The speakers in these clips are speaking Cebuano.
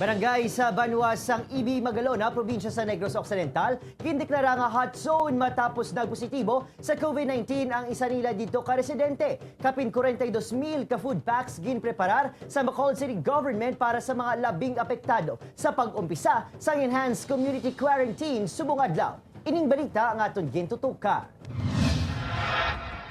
Barangay sa Banwa sang Ibi Magalona, probinsya sa Negros Occidental, gindeklara nga hot zone matapos nagpositibo sa COVID-19 ang isa nila didto ka residente. Kapin 42,000 ka food packs ginpreparar sa Bacolod City Government para sa mga labing apektado sa pag-umpisa sa enhanced community quarantine subong adlaw. Ining balita ang aton gintutukan.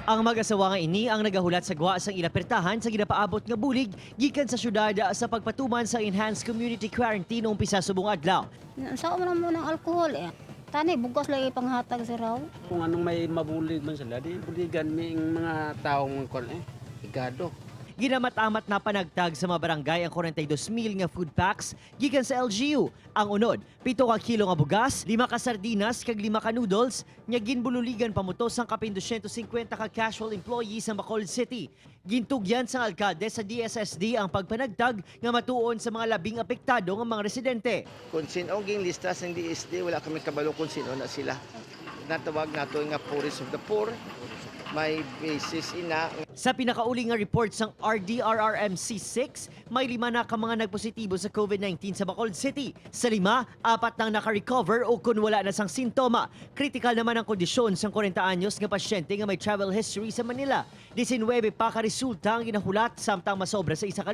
Ang mag-asawa nga ini ang nagahulat sa guwa sang ila pertahan sa ginapaabot nga bulig gikan sa syudad sa pagpatuman sa enhanced community quarantine umpisa subong adlaw. Sa man mo ng alcohol eh. Tani bugas lagi panghatag sa raw. Kung anong may mabulig man sila, di buligan mi ang mga taong kon eh, igado. Ginamat-amat na panagtag sa mga barangay ang 42,000 nga food packs gikan sa LGU. Ang unod, 7 ka kilo nga bugas, 5 ka sardinas kag 5 ka noodles nga ginbululigan pa mo to sang kapin 250 ka casual employees sa Bacolod City. Gintugyan sang alkalde sa DSSD ang pagpanagtag nga matuon sa mga labing apektado nga mga residente. Kung sino ging lista sa DSD, wala kami kabalo kung sino na sila. Natawag nato nga poorest of the poor. May basis ina. Sa pinakauli nga report sang RDRRMC 6, may 5 na ka mga nagpositibo sa COVID-19 sa Bacolod City. Sa 5, apat nang naka-recover o kung wala na sang sintoma. Critical naman ang kondisyon sang 40 anyos nga pasyente nga may travel history sa Manila. 19 pa ka resulta ang ginahulat samtang masobra sa 1,000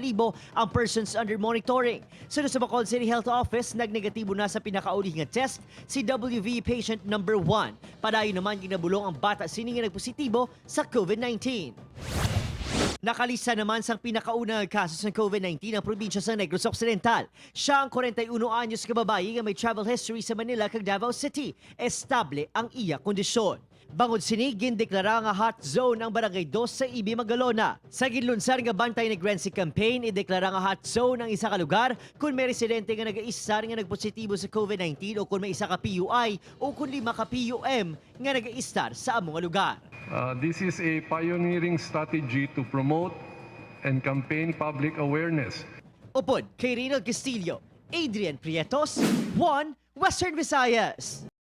ang persons under monitoring. Sunod sa Bacolod City Health Office, nagnegatibo na sa pinakauli nga test si WV patient number 1. Padayon naman ginabulong ang bata sini nga nagpositibo sa COVID-19. Nakalista naman sang pinakaunang kaso sa COVID-19 ang probinsya sa Negros Occidental. Siya ang 41 anyos ka babae nga may travel history sa Manila kag Davao City. Estable ang iya kondisyon. Bangod sini, gindeklara nga hot zone ang Barangay 2 sa Ibi Magalona. Sa ginlunsar nga Bantay Negrense campaign, ideklara nga hot zone ang isa ka lugar kung may residente nga nag-isar nga nagpositibo sa COVID-19 o kung may isa ka PUI o kung 5 ka PUM nga nag-istar sa amo nga lugar. This is a pioneering strategy to promote and campaign public awareness. Upod kay Ronald Castillo, Adrian Prietos, 1 Western Visayas.